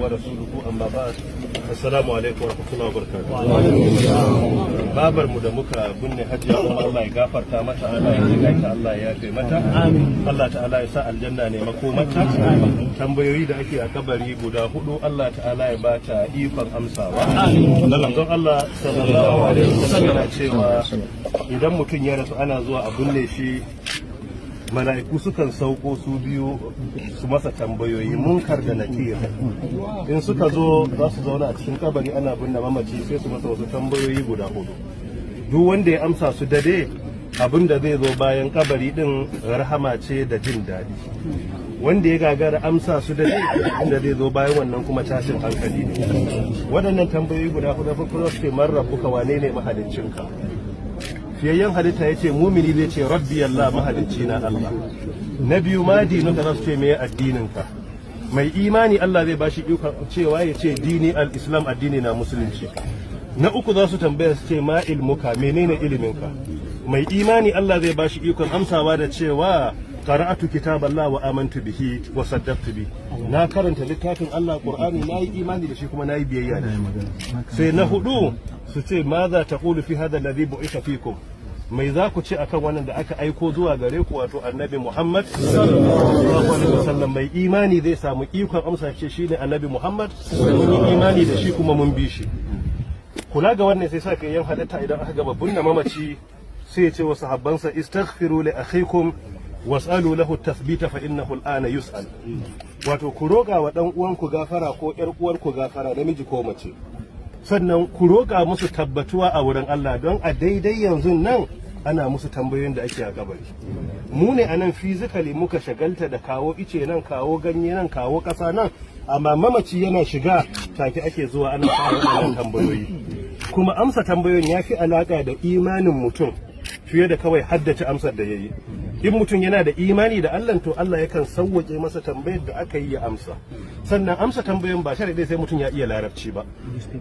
ورسوله، أما بعد، السلام عليكم ورحمة الله وبركاته. Babar mu da muka binne, Hajiya kuma, Allah ya gafarta mata, Allah ya jiƙanta, Allah ya yafe mata. Allah ta'ala ya sa aljanna ne makomata. Tambayoyi da ake a kabari guda hudu, Allah ta'ala ya bata ikon amsawa. Manzon Allah sallallahu alaihi wasallam yana cewa idan mutum ya rasu, ana zuwa a binne shi, mala'iku sukan sauko su biyu su masa tambayoyi, Munkar da Nakir. In suka zo, za su zauna a cikin kabari ana binne mamaci, sai su masa wasu tambayoyi guda hudu. Duk wanda ya amsa su dade, abin da zai zo bayan kabari din rahama ce da jin daɗi. Wanda ya gagara amsa su dade, abin da zai zo bayan wannan kuma tashin hankali ne. Waɗannan tambayoyi guda hudu, farko za su ce: "Man rabbuka?" Wane ne mahaliccinka? Fiyayyen halitta ya ce mumini zai ce: "Rabbi Allah", mahalicci na Allah. Na biyu: "Ma dinuka?" Za su ce: "Me addininka?" Mai imani Allah zai bashi ikon cewa ya ce: "Dini al-Islam", addini na musulunci. Na uku, za su tambaya su ce: "Ma ilmuka?" Menene iliminka? Mai imani Allah zai bashi ikon amsawa da cewa: "Qara'atu kitaballah wa amantu bihi wa saddaqtu bi", na karanta littafin Allah Qur'ani, na yi imani da shi kuma na yi biyayya da shi. Sai na hudu, su ce: "Maza taqulu fi hadha alladhi bu'itha fikum?" Mai za ku ce akan wannan da aka aiko zuwa gare ku, wato Annabi Muhammad sallallahu alaihi wasallam? Mai imani zai samu ikon amsa ce shine Annabi Muhammad, mun yi imani da shi kuma mun bi shi. Kula ga wannan, sai sa yan halitta idan aka gaba binne mamaci, sai ya ce wa sahabbansa: "Istaghfiru li akhikum was'alu lahu tathbita, fa innahu al'ana yus'al." Wato ku roƙa wa dan uwanku gafara ko ƴar uwarku gafara, namiji ko mace, sannan ku roƙa musu tabbatuwa a wurin Allah, don a daidai yanzu nan ana musu tambayoyin da ake a kabari. Mu ne a nan physically muka shagalta da kawo ice nan, kawo ganye nan, kawo ƙasa nan, amma mamaci yana shiga, take ake zuwa ana fara waɗannan tambayoyi. Kuma amsa tambayoyin ya fi alaƙa da imanin mutum fiye da kawai haddace amsar da ya yi. In mutum yana da imani da Allah, to Allah yakan sauwake masa tambayar da aka yi ya amsa. Sannan amsa tambayoyin ba sharaɗi sai mutum ya iya Larabci ba.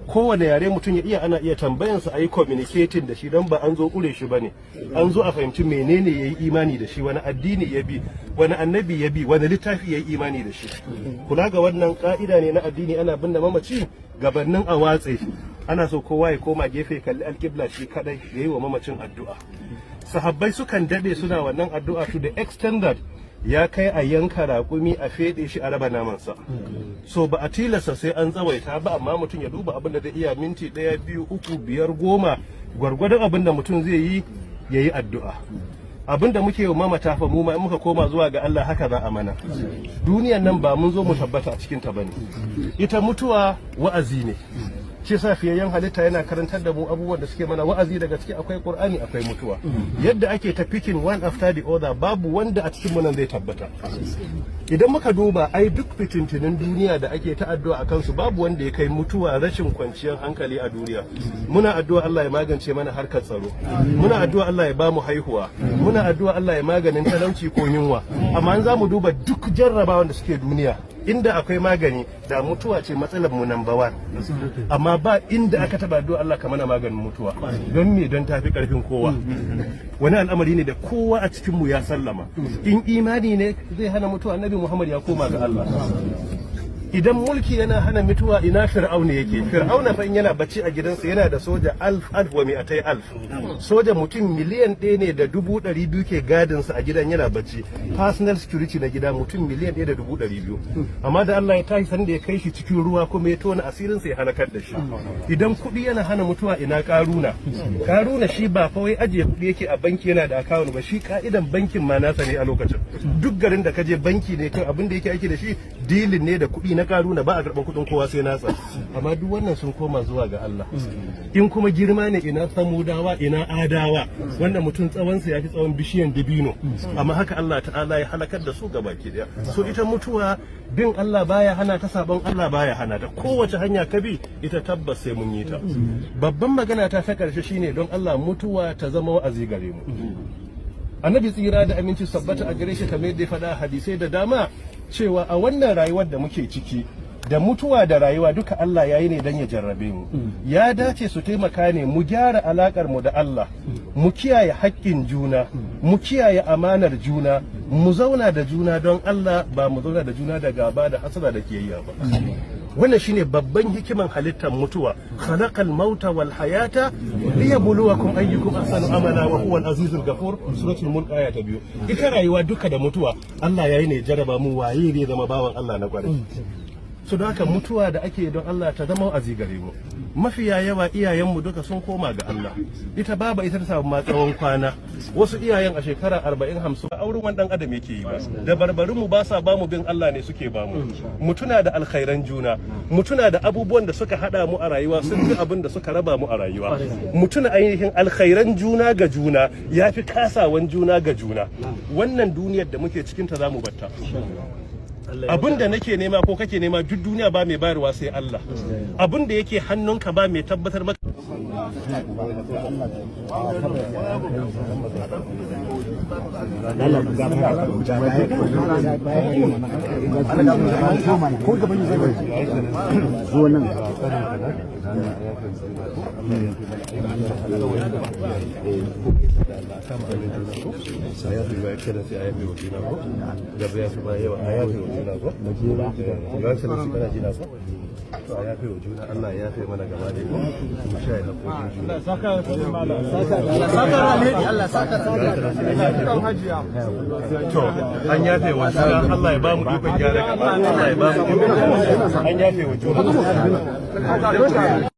Kowane yare mutum ya iya, ana iya tambayansa a yi communicating da shi, don ba an zo ƙure shi bane, an zo a fahimci menene ya yi imani da shi, wani addini ya bi, wani annabi ya bi, wani littafi ya yi imani da shi. Kula ga wannan, ka'ida ne na addini, ana binne mamaci, gabanin a watse, ana so kowa ya koma gefe, kalli alƙibla shi kadai, ya yi wa mamacin addu'a. Sahabbai sukan dade suna wannan addu'a to the extent that ya kai a yanka raƙumi, a feɗe shi, a raba namansa. So ba a tilasta sai an tsawaita ba, amma mutum ya duba abin da zai iya, minti 1, 2, 3, 5, 10, gwargwadon abin da mutum zai yi, ya yi addu'a. Abin da muke yi mamata fa, mu ma in muka koma zuwa ga Allah haka za a mana. Duniyan nan ba mun zo mu tabbata a cikin ta bane. Ita mutuwa wa'azi ne. Shi yasa fiyayyen halitta yana karantar da mu abubuwan da suke mana wa'azi. Daga ciki akwai Qur'ani, akwai mutuwa. Yadda ake ta picking one after the other, babu wanda a cikin mu nan zai tabbata. Idan muka duba, ai duk fitintinin duniya da ake ta addu'a a kansu, babu wanda ya kai mutuwa rashin kwanciyar hankali a duniya. Muna addu'a Allah ya magance mana harkar tsaro, muna addu'a Allah ya bamu haihuwa, muna addu'a Allah ya maganin talauci ko yunwa, amma in za mu duba duk jarrabawan da suke duniya, inda akwai magani da mutuwa ce matsalar mu number one. Amma ba inda aka taba addu'a Allah ka mana maganin mutuwa. Don me? Don tafi karfin kowa. Wani al'amari ne da kowa a cikin mu ya sallama. In imani ne zai hana mutuwa, Annabi Muhammad ya koma ga Allah. Idan mulki yana hana mutuwa, ina Fir'auna yake? Fir'auna fa in yana bacci a gidansa, yana da soja alf alf wa mi'atai alf, soja mutum 1,200,000 ke gadinsa a gidan yana bacci. Personal security na gida mutum 1,200,000. Amma da Allah ya tashi, sanda ya kai shi cikin ruwa kuma ya tona asirinsa, ya halakar da shi. Idan kuɗi yana hana mutuwa, ina Karuna? Karuna shi ba fa wai ajiye kuɗi yake a banki yana da account ba, shi ka'idan bankin ma nasa ne a lokacin. Duk garin da ka je, banki ne kai. Abin da yake aiki da shi dealing ne da kuɗi na Karuna, ba a karɓar kuɗin kowa sai nasa. Amma duk wannan sun koma zuwa ga Allah. In kuma girma ne, ina Samudawa, ina Adawa, wanda mutum tsawonsa ya fi tsawon bishiyan dabino, amma haka Allah ta'ala ya halakar da su gabaki daya. So ita mutuwa, bin Allah baya hana ta, sabon Allah baya hana ta. Kowace hanya ka bi, ita tabbas sai mun yi ta. Babban magana ta ta karshe shine, don Allah mutuwa ta zama wa'azi gare mu. Annabi tsira da aminci sabbata a gare shi, kamar yadda ya faɗa hadisai da dama, cewa a wannan rayuwar da muke ciki, da mutuwa da rayuwa duka Allah ya yi ne don ya jarrabe mu. Ya dace su taimaka ne mu gyara alakar mu da Allah, mu kiyaye haƙƙin juna, mu kiyaye amanar juna. Mu zauna da juna don Allah, ba mu zauna da juna da gaba da hasada da kiyayya ba. Wannan shine babban hikiman halittar mutuwa. خلق الموت والحياة ليبلوكم أيكم أحسن عملا وهو العزيز الغفور, suratul Mulk aya ta 2. Ita rayuwa duka da mutuwa Allah yayi ne jaraba mu waye ne zama bawan Allah na kwarai. Su da haka mutuwa da ake don Allah ta zama wa'azi gare mu. Mafiya yawa iyayenmu duka sun koma ga Allah. Ita baba ita ta samu ma tsawon kwana. Wasu iyayen a shekara 40, 50 auren wani dan adam yake yi ba. Da barbarin mu ba sa ba mu bin Allah ne suke ba mu. Mu tuna da alkhairan juna, mu tuna da abubuwan da suka hada mu a rayuwa sun fi abin da suka raba mu a rayuwa. Mu tuna ainihin alkhairan juna ga juna yafi kasawan juna ga juna. Wannan duniyar da muke cikin ta zamu batta. Abin da nake nema ko kake nema duk duniya ba mai bayarwa sai Allah. Abin da yake hannunka ba mai tabbatar maka. Allah ya yafe mana gaba da mu sha ya hakokin juna. To, an yafe wa juna, Allah ya ba mu ikon gyara gaba. Allah ya ba mu ikon gyara. An yafe wa juna.